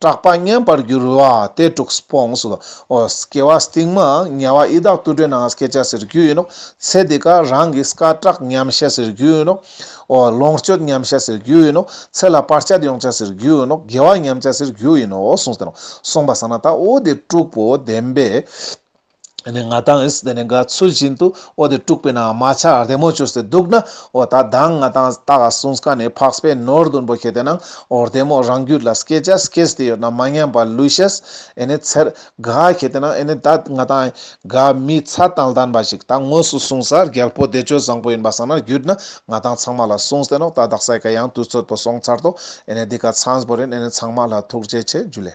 སྐྲག་པ་ཉམས་པར་འགྱུར་བ་དེ་དྲུག་སྤོངས་སོ། འོ་སྐྱེ་བ་སྟིང་མ་དམྱལ་བ་ཡི་དྭགས་དུད་འགྲོའི་ནང་སྐྱེ་ཅེས་སི་རྒྱུ་ཡིན་ནོག། ཚེ་འདི་ཀ་རང་གི་སྐད་གྲགས་ཉམས་ཅེས་སི་རྒྱུ་ཡིན་ནོག། འོ་ལོངས་སྤྱོད་ཉམས་ཅེས་སི་རྒྱུ་ཡིན་ནོག། ཚེ་ལ་བར་ཆད་ཡོང་ཅེས་སི་རྒྱུ་ཡིན་ནོག། དགེ་བ་ཉམས་ཅེས་སི་རྒྱུ་ཡིན་ནོག་གསུངས་ཏེ་ནོག། གསུངས་པ་སང་ན་ད་འོ་དེ་དྲུག་པོ་བདེན་པའི་ཨ་ནི་ང་ཏང་ཨིས་དེ་ནས་ག་ཚུལ་བཞིན་དུ་འོ་དེ་དྲུག་པའི་ནང་མ་ཆ་བདེ་མོ་བཅོས་ཏེ་འདུག་ན་འོ་ད་དང་ང་ཏང་ད་ག་གསུངས་ཀ་ནས་འཕགས་པའི་ནོར་བདུན་པོ་ཁེ་ཏེ་ནང་འོ་བདེ་མོ་རང་རྒྱུད་ལ་སྐྱེ་ཅེས་སྐྱེས་ཏེ་ཡོད་ན་མ་ཉམས་པ་ལུས་ཤེས། ཨེ་ནི་ཚེར་ག་ཁེ་ཏེ་ནང་ཨེ་ནི་ད་ང་ཏང་ག་མི་ཚད་དང་ལྡན་པ་ཞིག་ད་དངོས་སུ་གསུངས་ས་རྒྱལ་པོ་བདེ་སྤྱོད་བཟང་པོ་ཡིན་པ་སང་ན་རྒྱུད་ན་ང་ཏང་ཚང་མ་ལ་གསུངས་ཏེ་ནོག། ད་དག་ས་ཡི་ཀ་ཡང་དུས་ཚོད་པོ་སོང་ཚར་ཏོ། ཨེ་ནི་འདི་ཀ་ཚང་པོ་རིན། ཨེ་ནི་ཚང་མ་ལ་ཐུགས་རྗེ་ཆེ་ཇུ་ལེ།